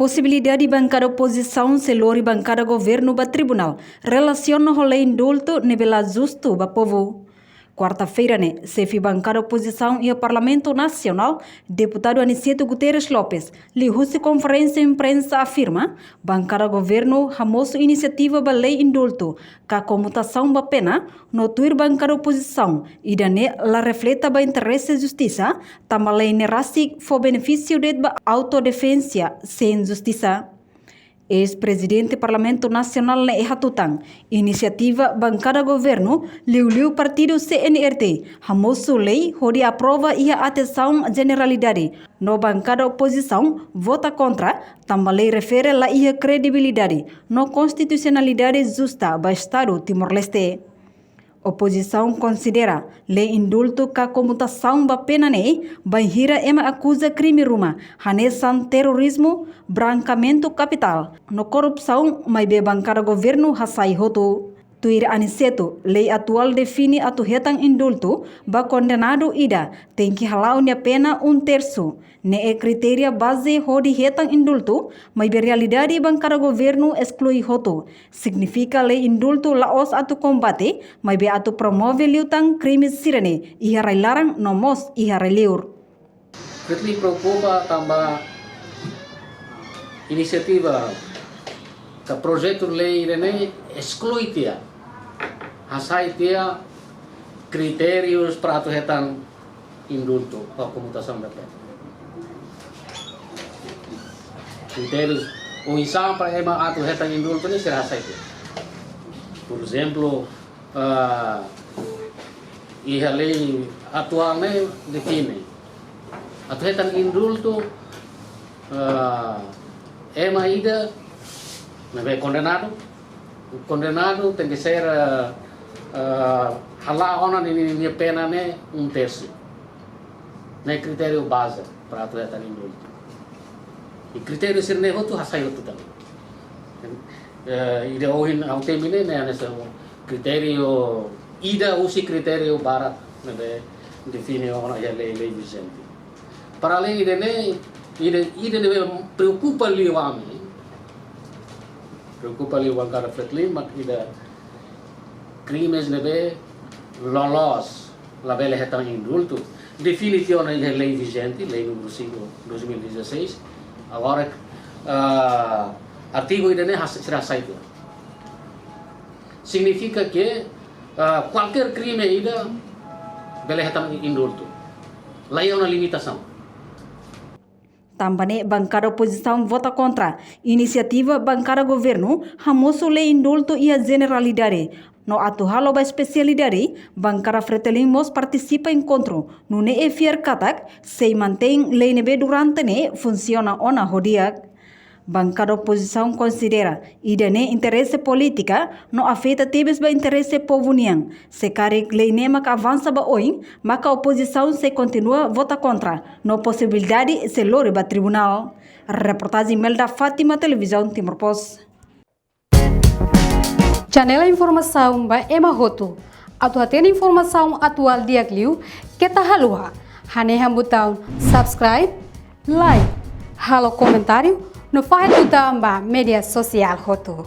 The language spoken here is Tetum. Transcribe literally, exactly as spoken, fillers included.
Posibilidade bankada opozisaun sei lori bankada governu ba tribunál relasiona ho lei indultu ne'ebé la justu ba povu. Kuarta-feira ne'e, xefe bankada opozisaun iha Parlamentu Nasionál, Deputadu Aniceto Guterres Lopes, liuhusi konferénsia imprensa afirma, bankada governu hamosu inisiativa ba lei indultu ka komutasaun ba pena, no tuir bankada opozisaun, ida-ne'e la refleta ba interese justisa, tanba lei ne'e rasik fó benefísiu de'it ba autodefensa sein justisa. Eis-prezidente Parlamentu Nasionál ne'e hatutan, inisiativa bankada governu, liuliu partidu C N R T, hamosu lei hodi aprova iha atensaun jeneralidade, no bankada opozisaun vota kontra, tanba lei refere la iha kredibilidade no konstitusionalidade justa ba Estadu Timor-Leste. Opozisaun konsidera lei indultu ka komutasaun ba pena ne'e bainhira ema akuza krime ruma, hanesan terrorizmu, brankeamentu kapitál, no korrupsaun, maibé bankada governu hasai hotu. Tuir Aniceto, lei atuál define atu hetan indultu ba kondenadu ida tenke hala'o nia pena um terço. Ne'e kritéria baze hodi hetan indultu, maibé realidade bankada governu esklui hotu. Signifika lei indultu la'ós atu kombate, maibé atu promove liután krime sira-ne'e iha rai-laran no mós iha rai-liur. Fretilin preokupa tanba inisiativa ka projetu lei ida-ne'e esklui tiha, hasai tiha kritériu para atu hetan indultu ou komutasaun da pena. Kritériu oinsá para ema atu hetan indultu ne'e sira hasai tiha. Porezemplu, ah, iha lei atuál ne'e define atu hetan indultu, ah, ema ida ne'ebé kondenadu, kondenadu tenke ser, ah, ah, hala'o ona ninia, ninia pena ne'e um terço. Ne'e kritériu baze para atu hetan indultu. I kritériu sira-ne'e hotu hasai hotu tan. Eh, ida ohin ha'u temi ne'e, ne'e hanesan kritériu ida husi kritériu barak ne'ebé define ona iha lei, lei vijente. Para além ida-ne'e, ida, ida ne'ebé preokupa liu ami, preokupa liu bankada Fretilin, mak ida krimes ne'ebé loloos labele hetan indultu. Define tiha ona iha lei vijente, lei númeru cinco, dois mil e dezasseis. Agora, ah, artigu ida-ne'e has-, sira hasai tiha. Signifika ke, ah, kualkér krime ida bele hetan indultu. La iha ona limitasaun. Tanba ne'e bankada opozisaun vota kontra inisiativa bankada governu hamosu lei indultu iha jeneralidade. No atu halo ba espesialidade, bankada Fretilin mós partisipa enkontru, nune'e fiar katak sei mantein lei ne'ebé durante ne'e funsiona ona ho di'ak. Bankada opozisaun konsidera ida-ne'e interese polítika no afeta tebes ba interese povu nian. Se karik lei ne'e maka avansa ba oin, maka opozisaun sei kontinua vota kontra, no posibilidade sei lori ba tribunál. Reportajen Melda Fátima, Televizaun Timor Post. Janela informasaun ba ema hotu. Atu hatene informasaun atuál di'ak liu, keta haluha hanehan butaun subscribe, like, halo komentáriu, no fahe tutan ba média sosiál hotu.